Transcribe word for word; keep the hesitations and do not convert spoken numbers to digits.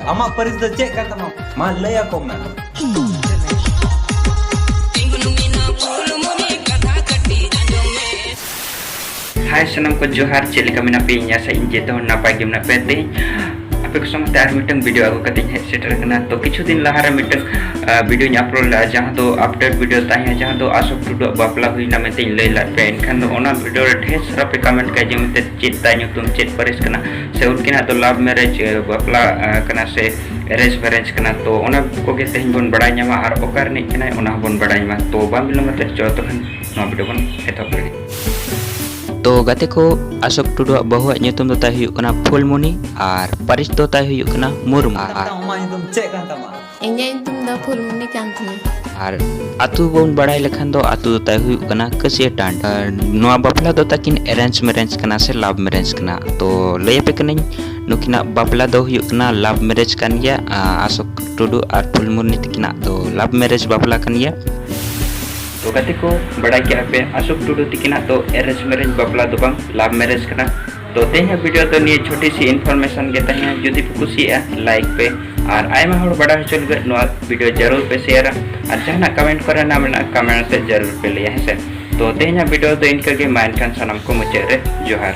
ᱟᱢᱟᱜ ᱯᱟᱹᱨᱤᱥ ᱫᱚ ᱪᱮᱫ ᱠᱟᱱ ᱛᱟᱢᱟ? ᱢᱟ ᱞᱟᱹᱭ ᱟᱠᱚ ᱢᱮ᱾ ᱦᱟᱭ ᱥᱟᱱᱟᱢ ᱠᱚ, ᱡᱚᱦᱟᱨ᱾ ᱪᱮᱫ ᱞᱮᱠᱟ ᱢᱮᱱᱟᱜ ᱯᱮᱭᱟ? ᱤᱧ ᱟᱥᱟᱭᱟᱹᱧ ᱡᱚᱛᱚ ᱦᱚᱲ ᱱᱟᱯᱟᱭ ᱜᱮ ᱢᱮᱱᱟᱜ ᱯᱮᱭᱟ᱾ ᱛᱮᱦᱮᱧ ᱟᱯᱮ ᱠᱚ ᱥᱟᱶᱛᱮ ᱟᱨ ᱢᱤᱫᱴᱟᱝ ᱵᱷᱤᱰᱤᱭᱳ ᱟᱹᱜᱩ ᱠᱟᱛᱮᱧ ᱦᱮᱡ ᱥᱮᱴᱮᱨ ᱟᱠᱟᱱᱟ᱾ ᱛᱚ ᱠᱤᱪᱷᱩ ᱫᱤᱱ ᱞᱟᱦᱟᱨᱮ ᱢᱤᱫᱴᱟᱝ ᱵᱷᱤᱰᱤᱭᱳᱧ ᱟᱯᱞᱳᱰ ᱞᱮᱫᱟ, ᱡᱟᱦᱟᱸ ᱫᱚ ᱟᱯᱰᱮᱴ ᱵᱷᱤᱰᱤᱭᱳ ᱛᱟᱦᱮᱸ, ᱡᱟᱦᱟᱸ ᱫᱚ ᱟᱥᱚᱠ ᱴᱩᱰᱩᱣᱟᱜ ᱵᱟᱯᱞᱟ ᱦᱩᱭᱱᱟ ᱢᱮᱱᱛᱮᱧ ᱞᱟᱹᱭ ᱞᱮᱫ ᱯᱮᱭᱟ᱾ ᱮᱱᱠᱷᱟᱱ ᱫᱚ ᱚᱱᱟ ᱵᱷᱤᱰᱤᱭᱳ ᱨᱮ ᱰᱷᱮᱨ ᱥᱟᱨᱟ ᱯᱮ ᱠᱚᱢᱮᱱᱴ ᱠᱮᱫᱟ ᱡᱮ ᱢᱮᱱᱛᱮ ᱪᱮᱫ ᱛᱟᱭ ᱧᱩᱛᱩᱢ, ᱪᱮᱫ ᱯᱟᱹᱨᱤᱥ ᱠᱟᱱᱟ, ᱥᱮ ᱩᱱᱠᱤᱱᱟᱜ ᱫᱚ ᱞᱟᱵᱷ ᱢᱮᱨᱮᱡᱽ ᱵᱟᱯᱞᱟ ᱠᱟᱱᱟ ᱥᱮ ᱮᱨᱮᱧᱡᱽ ᱢᱮᱨᱮᱡᱽ ᱠᱟᱱᱟ᱾ ᱛᱚ ᱚᱱᱟ ᱠᱚᱜᱮ ᱛᱮᱦᱮᱧ ᱵᱚᱱ ᱵᱟᱲᱟᱭ ᱧᱟᱢᱟ ᱟᱨ ᱚᱠᱟ ᱨᱤᱱᱤᱡ ᱠᱟᱱᱟᱭ ᱚᱱᱟ ᱦᱚᱸᱵᱚᱱ ᱵᱟᱲᱟᱭ ᱧᱟᱢᱟ᱾ ᱛᱚ ᱵᱟᱝ ᱵᱤᱞᱚᱢ ᱠᱟᱛᱮ ᱡᱚᱛᱚ ᱠᱷᱚᱱ ᱱᱚᱣᱟ ᱵᱷᱤᱰᱤᱭᱳ ᱵᱚᱱ ᱮᱛᱚᱦᱚᱵ ᱞᱮᱜᱮ᱾ ᱛᱚ ᱜᱟᱛᱮ ᱠᱚ, ᱟᱥᱚᱠ ᱴᱩᱰᱩᱣᱟᱜ ᱵᱟᱹᱦᱩᱣᱟᱜ ᱧᱩᱛᱩᱢ ᱫᱚ ᱛᱟᱭ ᱦᱩᱭᱩᱜ ᱠᱟᱱᱟ ᱯᱷᱩᱞᱢᱩᱱᱤ ᱟᱨ ᱯᱟᱹᱨᱤᱥ ᱫᱚ ᱛᱟᱭ ᱦᱩᱭᱩᱜ ᱠᱟᱱᱟ ᱢᱩᱨᱢᱩ᱾ ᱟᱨ ᱟᱢᱟᱜ ᱧᱩᱛᱩᱢ ᱪᱮᱫ ᱠᱟᱱ ᱛᱟᱢᱟ? ᱤᱧᱟᱹᱜ ᱧᱩᱛᱩᱢ ᱫᱚ ᱯᱷᱩᱞᱢᱩᱱᱤ ᱠᱟᱱ ᱛᱤᱧᱟᱹ᱾ ᱟᱨ ᱟᱹᱛᱩ ᱵᱚᱱ ᱵᱟᱲᱟᱭ ᱞᱮᱠᱷᱟᱱ ᱫᱚ ᱟᱹᱛᱩ ᱫᱚ ᱛᱟᱭ ᱦᱩᱭᱩᱜ ᱠᱟᱱᱟ ᱠᱟᱹᱥᱤᱭᱟᱹ ᱴᱟᱸᱰ᱾ ᱟᱨ ᱱᱚᱣᱟ ᱵᱟᱯᱞᱟ ᱫᱚ ᱛᱟᱹᱠᱤᱱ ᱮᱨᱮᱧᱡᱽ ᱢᱮᱨᱮᱧᱡᱽ ᱠᱟᱱᱟ ᱥᱮ ᱞᱟᱵᱷ ᱢᱮᱨᱮᱧᱡᱽ ᱠᱟᱱᱟ? ᱛᱚ ᱞᱟᱹᱭ ᱟᱯᱮ ᱠᱟᱹᱱᱟᱹᱧ, ᱱᱩᱠᱤᱱᱟᱜ ᱵᱟᱯᱞᱟ ᱫᱚ ᱦᱩᱭᱩᱜ ᱠᱟᱱᱟ ᱞᱟᱵᱷ ᱢᱮᱨᱮᱧᱡᱽ ᱠᱟᱱ ᱜᱮᱭᱟ᱾ ᱟᱥᱚᱠ ᱴᱩᱰᱩ ᱟᱨ ᱯᱷᱩᱞᱢᱩᱱᱤ ᱛᱟᱹᱠᱤᱱᱟᱜ ᱫᱚ ᱞᱟᱵᱷ ᱢᱮᱨᱮᱧᱡᱽ ᱵᱟᱯᱞᱟ ᱠᱟᱱ ᱜᱮᱭᱟ᱾ ᱛᱚ ᱜᱟᱛᱮ ᱠᱚ, ᱵᱟᱲᱟᱭ ᱠᱮᱜᱼᱟ ᱯᱮ ᱟᱥᱚᱠ ᱴᱩᱰᱩ ᱛᱟᱹᱠᱤᱱᱟᱜ ᱫᱚ ᱮᱨᱮᱧᱡᱽ ᱢᱮᱨᱮᱧᱡᱽ ᱵᱟᱯᱞᱟ ᱫᱚ ᱵᱟᱝ, ᱞᱟᱵᱷ ᱢᱮᱨᱮᱧᱡᱽ ᱠᱟᱱᱟ᱾ ᱛᱚ ᱛᱮᱦᱮᱧᱟᱜ ᱵᱷᱤᱰᱤᱭᱳ ᱫᱚ ᱱᱤᱭᱟᱹ ᱪᱷᱳᱴᱤ ᱥᱤ ᱤᱱᱯᱷᱚᱨᱢᱮᱥᱚᱱ ᱜᱮ ᱛᱟᱦᱮᱸᱱᱟ᱾ ᱡᱩᱫᱤ ᱯᱮ ᱠᱩᱥᱤᱭᱟᱜᱼᱟ, ᱞᱟᱭᱤᱠ ᱯᱮ, ᱟᱨ ᱟᱭᱢᱟ ᱦᱚᱲ ᱵᱟᱲᱟᱭ ᱦᱚᱪᱚ ᱞᱟᱹᱜᱤᱫ ᱱᱚᱣᱟ ᱵᱷᱤᱰᱤᱭᱳ ᱡᱟᱹᱨᱩᱲ ᱯᱮ ᱥᱮᱭᱟᱨᱟ᱾ ᱟᱨ ᱡᱟᱦᱟᱱᱟᱜ ᱠᱚᱢᱮᱱᱴ ᱠᱚᱨᱮᱱᱟᱜ ᱢᱮᱱᱟᱜᱼᱟ, ᱠᱚᱢᱮᱱᱴ ᱛᱮ ᱡᱟᱹᱨᱩᱲ ᱯᱮ ᱞᱟᱹᱭᱟ, ᱦᱮᱸᱥᱮ᱾ ᱛᱚ ᱛᱮᱦᱮᱧᱟᱜ ᱵᱷᱤᱰᱤᱭᱳ ᱫᱚ ᱤᱱᱠᱟᱹ ᱜᱮ᱾ ᱢᱟ ᱮᱱᱠᱷᱟᱱ ᱥᱟᱱᱟᱢ ᱠᱚ ᱢᱩᱪᱟᱹᱫ ᱨᱮ ᱡᱚᱦᱟᱨ᱾